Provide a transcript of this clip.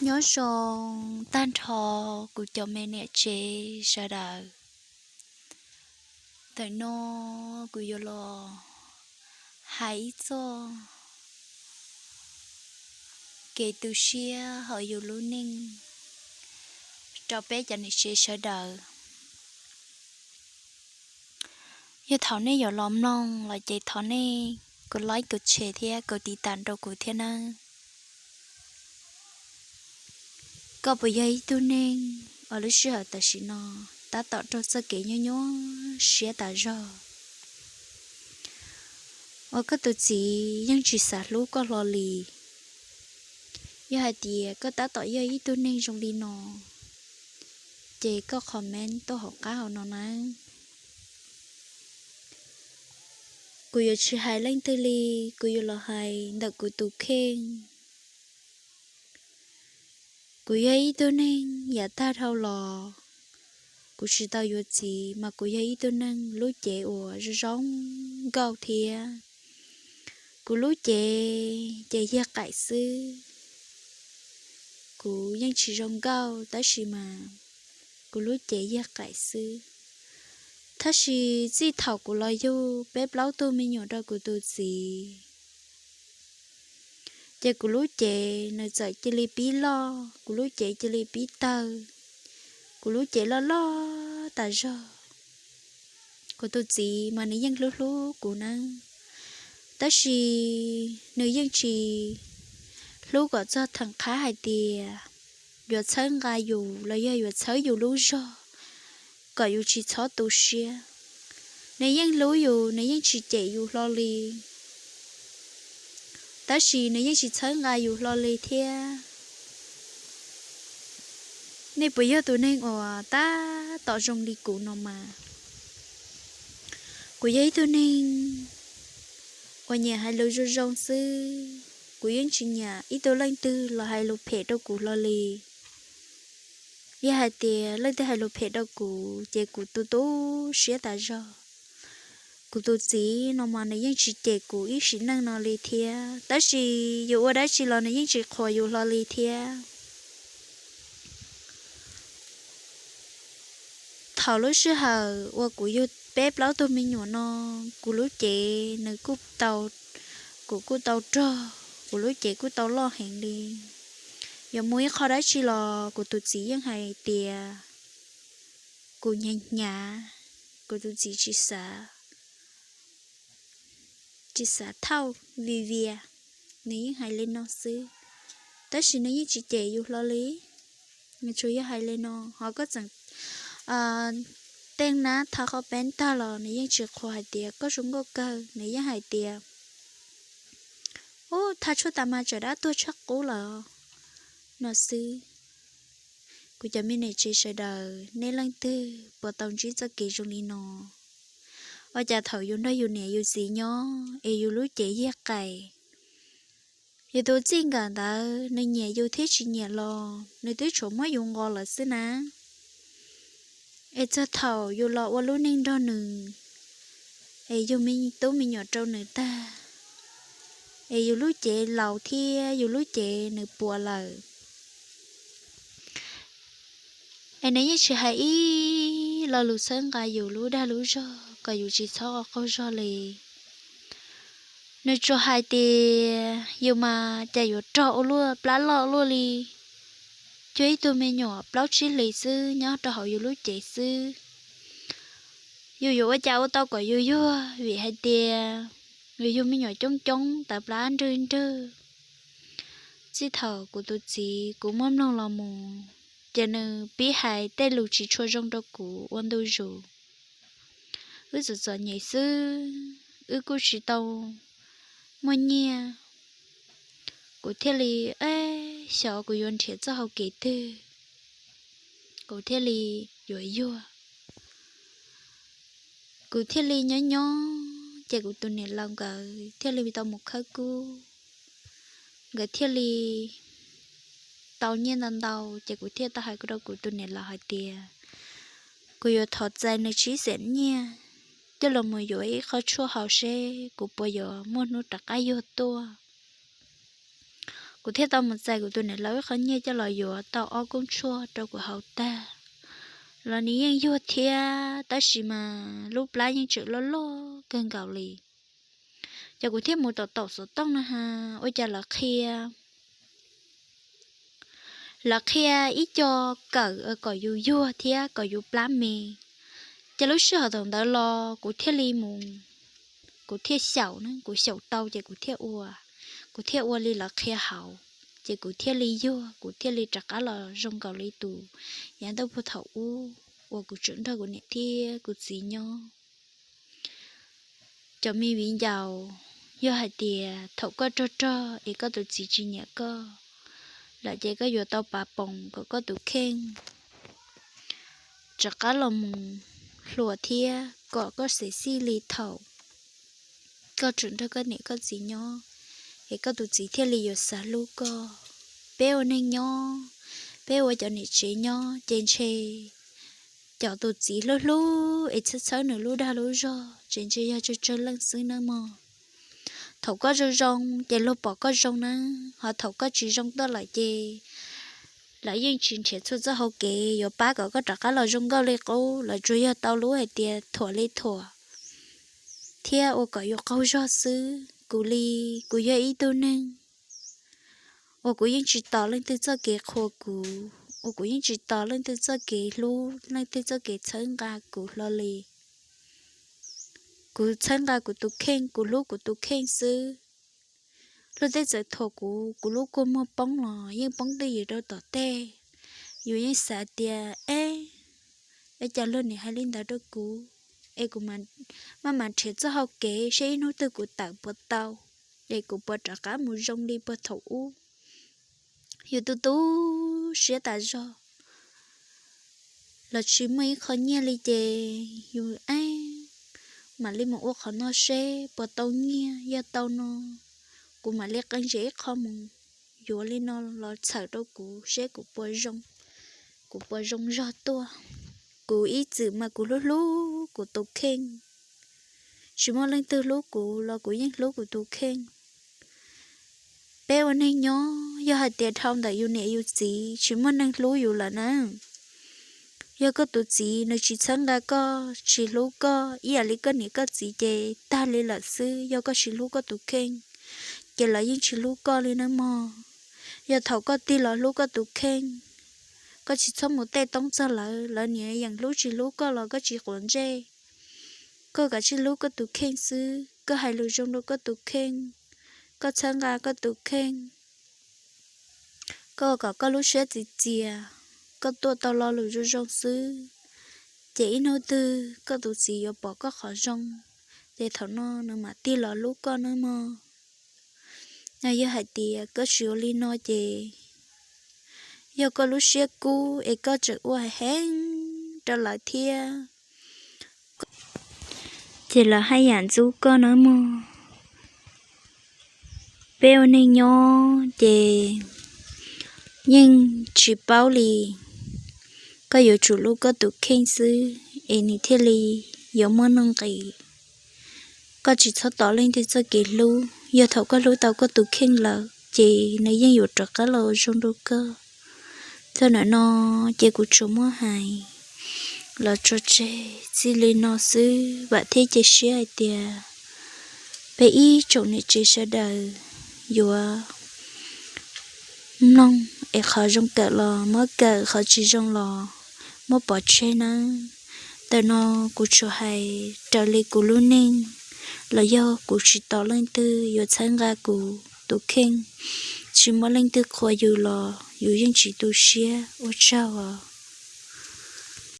Nyob zoo tag nrho kuv cov me niam tsev sawv daws. Ntawm no kuv yuav los hais ib txoj kev tu siab hauv yus lub neej rau peb cov niam tsev sawv daws. Yog thaum nej yuav los mloog los ces thov nej kuv like, kuv share thiab kuv tiv tam rau kuv thiab nawb. Koj puas yog ib tug neeg uas lub sij hawm tam sim no tab tom raug txoj kev nyuaj nyuaj siab tas zog, uas koj tus txiv yeej tsis xav hlub koj hlo li? Yog hais tias koj tab tom yog ib tug neeg zoo li no, ces koj comment tuaj hauv qab hauv no nawb. Kuv yuav tsis hais leej twg li, kuv yuav los hais ntawm kuv tus kheej. Kuv yog ib tug neeg yav tag dhau los, kuv tsis tau yuav txiv mas kuv yog ib tug neeg lub cev uas zoo zoo nkauj thiab. Kuv lub cev ces yog qaim xwb. Kuv yeej tsis zoo nkauj tab sis mas kuv lub cev yog qaim xwb. Tab sis txij thaum kuv los yug peb plaub tug me nyuam rau kuv tus txiv, ces kuv lub cev nws txawm cia li pib loj, kuv lub cev cia li pib tawg, kuv lub cev loj loj tas zog. Kuv tus txiv mas nws yeej hlub hlub kuv nawb, tab sis nws yeej tsis hlub kom txog theem qhab hais tias yuav txhawb nqa yus los yog yuav txhawb yus lub zog kom yus tsis txhob tu siab. Nws yeej hlub yus, nws yeej tsis cem yus hlo li, tab sis nws yeej tsis txhawb nqa yus hlo li thiab. Nej puas yog tus neeg uas tab tom zoo li kuv no mas? Kuv yog ib tug neeg uas nyiam hais lus zoo zoo xwb, kuv yeej tsis nyiam ib tug leej twg los hais lus phem rau kuv hlo li. Yog hais tias leej twg hais lus phem rau kuv ces kuv tu tu siab tas zog. Kuv tus txiv no mas nws yeej tsis cem kuv ib sim neej no li thiab, tab sis yus ua dab tsi los nws yeej tsis qhuas yus hlo li thiab. Thaum lub sij hawm uas kuv yug peb plaub tug me nyuam no, kuv lub cev nws kuj tau, kuv kuj tau rog, kuv lub cev kuj tau loj heev li. Yuav mus ib qho dab tsi los kuv tus txiv yeej hais tias kuv hnyav hnyav, kuv tus txiv tsis xav, tsis xav thauj vij vias, nws yeej hais li no xwb. Tab sis nws yeej tsis cem yus hlo li, nws tsuas yog hais li no. Ho koj txawm tej nab tha qhov peb ntag los nws yeej tsis qhuas hais tias koj zoo nkauj kawg, nws yeej hais tias, ub, tha tshuaj tas mas tsam dab tuag tshaj qub lawm no xwb. Kuv cov me niam tsev sawv daws, nej leej twg puas tau ntsib txoj kev zoo li no? Ua cas thaum yus nrog yus niam yus txiv nyob es yus lub cev yog qaim, yus tus txij nkawm ntawd nws nyiam yus thiab tsis nyiam los nws twb tshuav muab yus nqos lawm xwb na. Es txog thaum yus los ua lub neej nrog nws, es yug me tub me nyuam rau nws tag, es yus lub cev laus thiab yus lub cev nws puas lawm, es nws yeej tsis hais ib lo lus txhawb nqa yus lub dag lub zog kom yus tsis txhob qaug zog li. Nws tsuas hais tias yus mas cas yuav rog ua luaj, plab loj ua luaj li, cuag ib tug me nyuam plaub tsib hlis xwb nyob rau hauv yus lub cev xwb. Yus yuav ua cas ua tau kom yus yuag, vim hais tias yus yug me nyuam coob coob tawv plab nrwg nrwg. Txij thaum kuv tus txiv kuv muab mloog los mus, ces nws pib hais tej lus tsis tshua zoo rau kuv ua ntu zus. Wb txom txom nyem xwb, wb kuj tsis tau muaj nyiaj, kuv thiaj li, xyov kuv yuav nrhiav txoj hau kev twg, kuv thiaj li yuav yuag. Kuv thiaj li nyob nyob ces kuv tus niam laus nkawd thiaj li tau mus khawb kub, nkawd thiaj li tau nyiaj ntau ntau, ces kuv thiaj tau hais rau kuv tus niam laus hais tias kuv yuav thov txais nws tsib xees nyiaj coj los mus yuav ib qho tshuaj haus seb kuv puas yuav muaj hnub rov qab yuag tuaj. Kuv thiaj tau mus txais kuv tus niam laus ib qho nyiaj coj los yuav tau ob koob tshuaj rau kuv haus tag los nws yeej yuag thiab, tab sis mas lub plab yeej tseem loj loj kawg nkaus li. Ces kuv thiaj mus tom taum xov tooj na has ua cas lawv qhia lawv qhia ib co kawm kom yus yuag thiab kom yus plab me. Ces lub sij hawm thaum ntawd los kuv thiaj li mus, kuv thiaj xyaum na, kuv xyaum tau ces kuv thiaj ua, kuv thiaj ua li lawv qhia hauv, ces kuv thiaj li yuag, kuv thiaj li rov qab los zoo nkaus li tus yav ntuj puag thaum ub uas kuv tseem nrog kuv niam thiab kuv txiv nyob. Cov me viv ncaus, yog hais tias thaum koj rog rog es koj tus txiv tsis nyiam koj lawm ces koj yuav tau pav poom kom koj tus kheej rov qab los mus hluas thiab kom koj xev xij li thaum koj tseem nrog koj niam koj txiv nyob, es koj tus txiv thiaj li yuav xav hlub koj. Peb ua neej nyob, peb ua cov niam tsev nyob ces ntshe cov tus txiv hlub hlub es txhawb txhawb nws lub dag lub zog ces ntshe yog tsawg tsawg leej xwb nawb mog. Thaum koj zoo zoo ces luag pom koj zoo nawb, ho thaum koj tsis zoo tuaj lawm ces lawv yeej tsis nrhiav txhua txoj hau kev yuav pab kom koj rov qab los zoo nkauj li qub, lawv tsuas yog tau lub hais tias thuam li thuam thiab ua kom yus qaug zog xwb. Kuv li, kuv yog ib tug neeg uas kuv yeej tsis tos leej twg txoj kev qhuas kuv, uas kuv yeej tsis tos leej twg txoj kev hlub, leej twg txoj kev txhawb nqa kuv hlo li. Kuv txhawb nqa kuv tus kheej, kuv hlub kuv tus kheej xwb. Luag tej txawm thuam kuv, kuv lub kua muag poob los yeej poob twj ywm rau tom tej. Yus yeej xav tias, eb, ua cas luag nim hais li ntawd rau kuv, es kuv maj mam nrhiav txoj hau kev seb ib hnub twg kuv tawm puas tau, es kuv puas rov qab mus zoo li puag thaum ub. Yus tu tu siab tas zog los tsis muaj ib qho nyiaj li ces yus, eb, mam li mus ua qhov no seb puas tau nyiaj, yog tau no kuv mam li qee zem ib qho mus yuav li no los txhawm rau kuv seb kuv puas zoo, kuv puas zoo zog tuaj. Kuv ib txwm mas kuv hlub hlub kuv tus kheej, tsis muaj leej twg hlub kuv los kuv yeej hlub kuv tus kheej. Peb ua neeg nyob, yog hais tias dhau ntawm yus niam yus txiv tsis muaj neeg hlub yus lawm na, yog koj tus txiv nws tsis txhawb nqa koj, tsis hlub koj ib yam li koj niam koj txiv ces tag li lawm xwb. Yog koj tsis hlub koj tus kheej ces lawv yeej tsis hlub koj li nawb mog. Yog thaum koj tig los hlub koj tus kheej, koj tsis txhob mus tej toob txog lawv, lawv nim yeem hlub tsis hlub koj los koj tsis quav ntsej. Koj kav tsij hlub koj tus kheej xwb, koj hais lus zoo rau koj tus kheej, koj txhawb nqa koj tus kheej, koj kom koj lub siab txias txias, koj tuaj tau lo lus zoo zoo xwb, ces ib hnub twg koj tus txiv yuav pom koj qhov zoo, ces thaum no nws mam tig los hlub koj nawb mog. Yog hais tias koj tsis ua li no ces yog koj lub siab kub es koj tseem ua heev rau lawv thiab, ces lawv haj yam ntxub koj nawb mog. Peb ua neej nyob ces yeej tsis paub li, koj yuav tsum hlub koj tus kheej xwb es nws thiaj li yuav muaj nuj nqis. Koj tsis txhob tos leej twg txoj kev hlub, yog thaum koj hlub tau koj tus kheej lawm ces nws yeej yuav rov qab los zoo rau koj. Txog ntawm no ces kuv tsuas muab hais los tso tseg txij li no xwb, vam thiab cia siab hais tias peb ib tsoom niam tsev sawv daws yuav mloog es qhov zoo kawm los muab kawm, qhov tsis zoo los muab pov tseg nawb. Ntawm no kuv tsuas hais raws li kuv lub neej, los yog kuv tsis tos leej twg yuav txhawb nqa kuv tus kheej, tsis muaj leej twg qhuas yus los yus yeej tsis tu siab. Ua tsaug os.